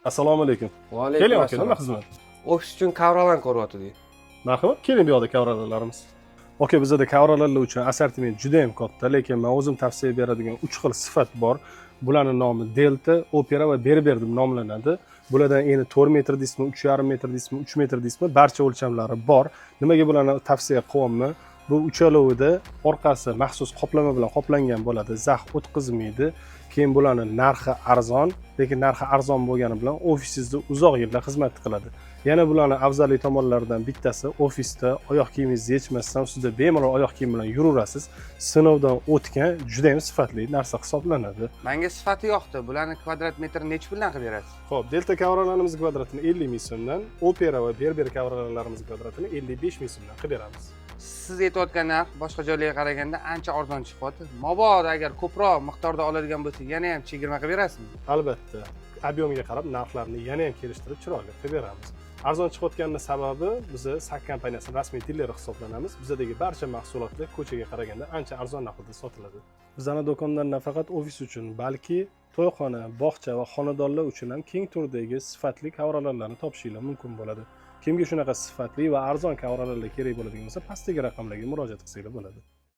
Assalomu alaykum. Va alaykum Keling, aka, assalom. Nima xizmat? Ofis uchun ковролан ko'ryotgandik. Marhamat, keling, bu yoqda ковролан larimiz. Aka, bizada ковролан lar uchun assortiment juda ham katta, lekin men o'zim tavsiya beradigan uch xil sifat bor. Bularni nomi Delta, Opera va Berber deb nomlanadi. Bulardan eni 4 metr deysizmi, 3,5 metr deysizmi, 3 metr deysizmi, barcha o'lchamlari bor. Nimaga bularni tavsiya qilyapman? Bu uchalovida orqasi maxsus qoplama bilan qoplangan bo'ladi, zax o'tkazmaydi. Keyin bularni narxi arzon, lekin narxi arzon bo'lgani bilan ofisingizda uzoq yillar xizmat qiladi. Yana bularni afzallik tomonlaridan bittasi, ofisda oyoq kiyimingizni yechmasdan ustida bemalol oyoq kiyim bilan yuraverasiz. Sinovdan o'tgan, juda ham sifatli narsa hisoblanadi. Menga sifati yoqdi. Bularni kvadrat metri nechi puldan qilib berasiz? Ho'p, Delta ковролан imiz kvadratini 50 ming so'mdan, Opera va Berber ковролан larimiz kvadratini 55 ming so'mdan qilib beramiz. Siz aytayotgan narx boshqa joylarga qaraganda ancha arzon chiqyapti. Mabodo agar ko'proq miqdorda oladigan bo'lsak, yana ham chegirma qilib berasizmi? Albatta, объем ga qarab narxlarni yana ham kelishtirib, chiroyli qilib beramiz. Arzon chiqayotganini sababi, biza SAK kompaniyasini rasmiy dileri hisoblanamiz. Bizadagi barcha mahsulotlar ko'chaga qaraganda ancha arzon narxda sotiladi. Bizani do'kondan nafaqat ofis uchun, balki to'yxona, bog'cha va xonadonlar uchun ham keng turdagi sifatli ковролан larni topishinglar mumkin bo'ladi. Kimga shunaqa sifatli va arzon ковролан lar kerak bo'ladigan bo'lsa, pastdagi raqamlarga murojaat qilsanglar bo'ladi.